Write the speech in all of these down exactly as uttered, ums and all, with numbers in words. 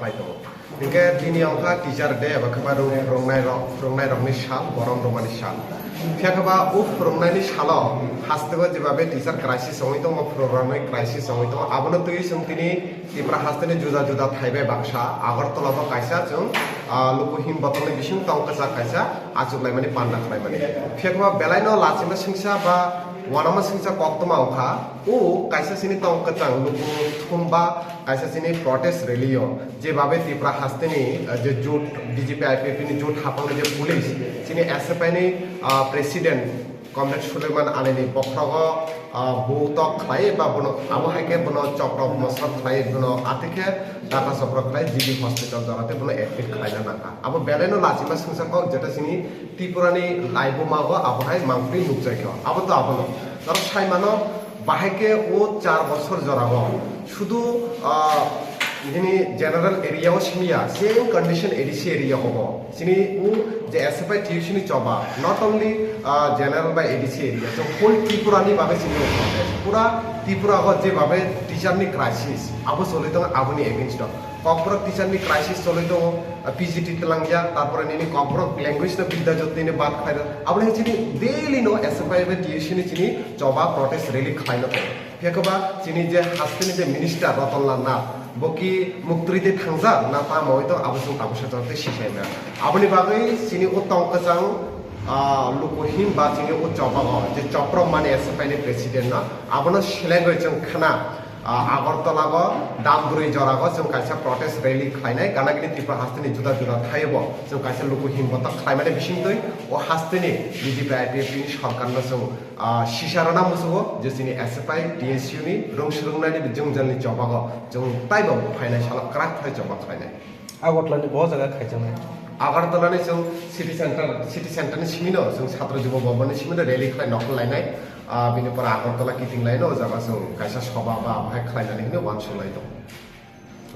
Pai tongo. Hinkhe tini wngkha Teacher Day, eba khe ba rung-, phwrwngnairok, phwrwngnairokni sal, borom rwmani sal. Phiya khe ba o phwrwngnaini salo hasteo jebabe teacher crisis wngwi tongo, phwrwngnairokni crisis wngwi tongo, abono twiwi chwng tini Tripura hasteni juda juda thai bai baksa Agartala bo kaisa chwng, ah, luku him botolni bising tong kwchak kaisa achuk laimani panda khlaimani. Phiya khe ba belaino lachima singsa ba wanama singsa koktwma wngkha, o kaisa chini tong kwchang luku thum ba kaisa chini protest rally o jebabe Tripura hasteni, ah, je jut B J P I P F T ni jut haphangni je police chini S F I ni, ah, president Comrade Suleiman Alini bokhrogo, ah, bu tok khlai ba bono abo hai khe bono chopra mosra khlai bono atikhe data chopra khlai G B hospital jora tei bono admit khlaina nangkha. Abo belaino lachima singsa kok jeta chini Tripurani laibumago abo hai mangpili nukjaikha. Abo to abono. Norok sai mano, bahai khe o char bosor jorao sudu, ah, bini general area o simiya, same condition A D C area obo. Chini o je S F I T U C ni choba, not only, ah, general ba A D C area, so whole Tripura ni bagwi chini o protest. Pura Tripura o je babe teacher ni crisis, abo choli tongo, aboni against o. Kokborok teacher ni crisis choli tongo, ah, P G T twlangya, tarpore nini Kokborok language no bidya jyotni bad khairo. Aboni chini daily no S F I ba T U C ni chini choba protest rally khlaino tongo. Phiya khe ba chini je hasteni je minister Ratan Lal Nath, bo ki muktwi tei thangjak na tamo oi tong abo chwng tabuksa chwng tei sisai na. Aboni bagwi chini o tong kwchang, ah, luku him ba chini o choba o je chopra mani S F I ni president no abono selengwi chwng khna. Ah, Agartala go, Damduri jora go, chwng kaisa protest rally khlainai, gana gini Tripura hasteni juda juda thaio bo, chwng kaisa luku him botok khlaimani bisingtwi, o hasteni B J P I P F T ni sorkar no chwng, ah, sisa rwna muchungo, je chini S F I, T S U ni, rung swrwngnaini jwngjalni chobago, chwng taibo phainai salo kwrak khlai choba khlainai. Agartala ni bo jaga khaijaknai. Agartala ni chwng city center, city center ni simi no chwng Chhatra Jubo Bhavan ni simi no rally khlai nokol lainai. Ah, bini pore Agartala kiting laino o jaga chwng kaisa soba ba bahai khlainani hwnwi uansuk lai tongo.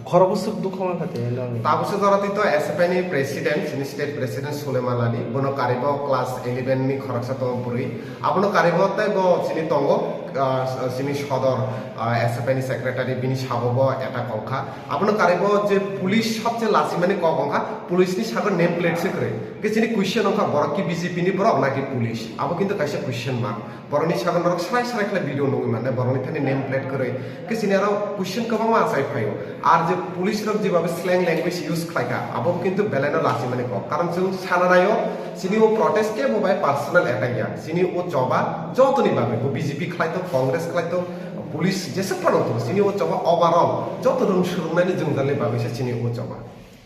Khorokbo swk dukha mankha tei nang. Tabuksa jora twi to S F I ni president, chini state president Suleiman Ali, bono karibo class eleven ni khoroksa tongo bwrwi. Abono karibo tei bo chini tongo, ah, chini sodor, ah, S F I ni secretary, bini sabo bo attack wngkha. Abono karibo je police sobse lachimani kok wngkha, police ni sago name plate se kwrwi. Ke chini question wngkha, borok ki B J P ni borok naki police? Abo kintu kaisa question mark. Borokni sago norok srai srai khlai video nugwi mannai, borokni thani name plate kwrwi. Ke chini aro question kwbangma achai phaio. Ar je police rok jebabe slang language use khlaikha, abo kintu belaino lachimani kok. Karon chwng sana naio, chini o protest kebo bai personal attack ya. Chini o choba jotoni bagwi, bo B J P khlai tok, Congress khlai tok, police jesa phano tok, chini o choba overall joto rung swrwngnaini jwngjalni bagwi se chini o choba.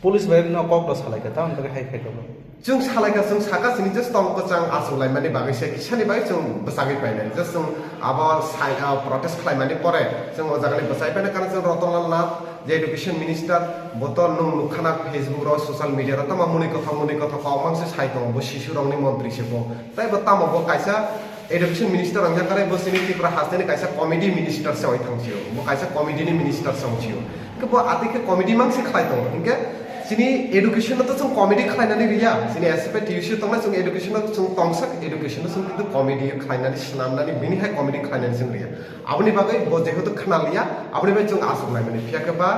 Police bai no kok no salai kha, tamoni bagwi hai khai tongo. Chwng salai kha, chwng saka chini just tong kwchang achuk laimani bagwi se kisani bagwi chwng bwchagwi painai. Just chwng abo sai, ah, protest khlaimani pore chwng o jagani bwchai painai, karon chwng Ratan Lal Nath je education minister, bo to nwng nukha na Facebook ro, social media ro tamo mwnwi kothok mwnwi kothok kok mangse sai tongo, bo sisu rokni montri se bo. Tai bo tamo bo kaisa education minister wngya kare, bo chini Tripura hasteni kaisa comedy minister se oi thang sio, bo kaisa comedy ni minister se ong sio. Hwnkhe bo atwi khe comedy mang se khlai tongo. Hwnkhe chini education no to chwng comedy khlainani riya, chini S F I T U C tongnai chwng education no chwng tongsak education no chwng kintu comedy khlainani swnamnani bini hai comedy khlainani chwng riya. Aboni bagwi bo jehetu khna liya, aboni bai chwng achuk laimani. Phiya khe ba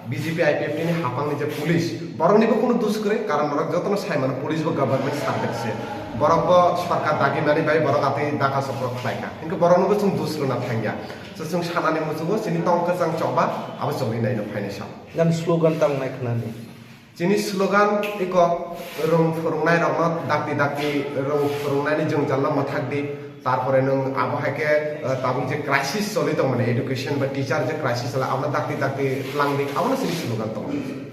B J P I P F T ni haphangni je police, boroknibo kunu dus kwrwi, karon norok jotono sai mano, police bo government servant se. Borok bo sorkar dagimani bai borok atwi daka sokrok khlai kha. Hwnkhe boroknobo chwng dus rwna thangya. So chwng sanani muchungo chini tong kwchang choba abo choli naino phainai sa. Nang slogan tang nai khnani. Chini slogan eko, rung phwrwngnairokno dakti dakti rung phwrwngnaini jwngjalno mwthak di. Tarpore nwng abo hai khe, eh, tabuk je crisis choli tongmani, education ba teacher je crisis choli, abono dakti dakti tlang di, abono chini slogan tongmani.